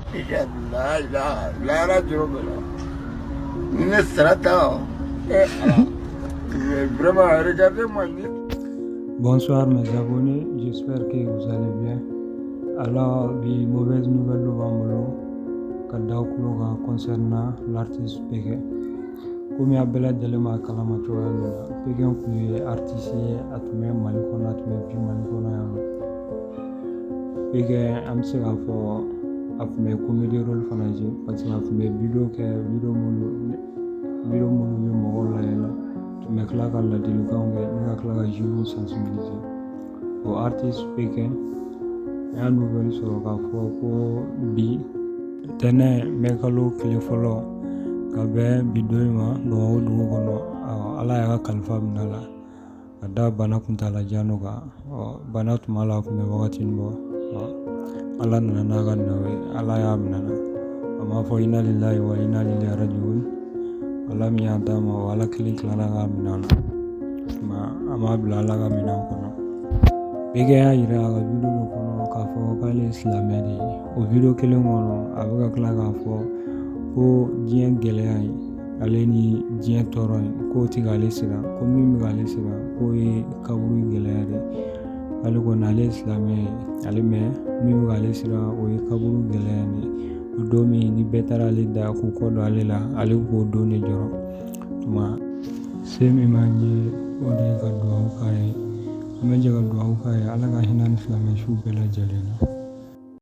La lahara jɔrɔ bɛ la ni ne sara ta eh Ala, mais vraiment, regardez-moi ni. Bonsoir mes abonnés, j'espère que vous allez bien. Alors, bi, mauvaise nouvelle dɔ b'an bolo ka da kulo kan concernant l'artiste Pekɛ. Komi a bɛɛ lajɛlen b'a kalama cogoya min na, Pekɛ tun ye artiste ye, a tun bɛ Mali kɔnɔ, a tun bɛ bi Mali kɔnɔ yan nɔ. Pekɛ, an bɛ se k'a fɔ a tun bɛ comédie rôle fana jouer parce que a tun bɛ vidéo kɛ, vidéo minnu bɛ mɔgɔw layɛlɛ, tun bɛ tila ka ladilikanw kɛ ni ka tila ka jeunes sensibiliser. O artiste Pekɛ, an y'a nouvelle sɔrɔ k'a fɔ ko bi tɛnɛn mɛ kalo tile fɔlɔ ka bɛn bi don in ma, Bamakɔ dugu kɔnɔ, Ala y'a ka kalifa minɛ a la ka da bana kuntalajan dɔ kan. Bana tun b'a la, a tun bɛ wagati bɔ. Ala nana n'a ka naw ye, Ala y'a minɛ na. A b'a fɔ inna lillahi wa inna ilaihi rajiun. Ala min y'a d'a ma, o Ala kelen tilala k'a minɛ a la. Tuma an b'a bila Ala ka minɛn kɔnɔ. Pekɛ y'a yira a ka vidéo dɔ kɔnɔ k'a fɔ k'ale ye silamɛ de ye. O vidéo kelen kɔnɔ, a bɛ ka tila k'a fɔ ko diɲɛ gɛlɛya in, ale ni diɲɛ tɔɔrɔ in, k'o tɛ k'ale siran, ko min bɛ k'ale siran, k'o ye kaburu gɛlɛya de ye. Ale kɔni, ale ye silamɛ ye ale, mɛ min bɛ k'ale siran, o ye kaburu gɛlɛya de ye. O don min ni bɛɛ taara ale da k'u kɔ don ale la, ale k'o don de jɔrɔ. Tuma se min b'an ye, o de ye ka dugawu k'a ye. An bɛ jɛ ka dugawu k'a ye, Ala ka hinɛ ni silamɛ su bɛɛ lajɛlen na.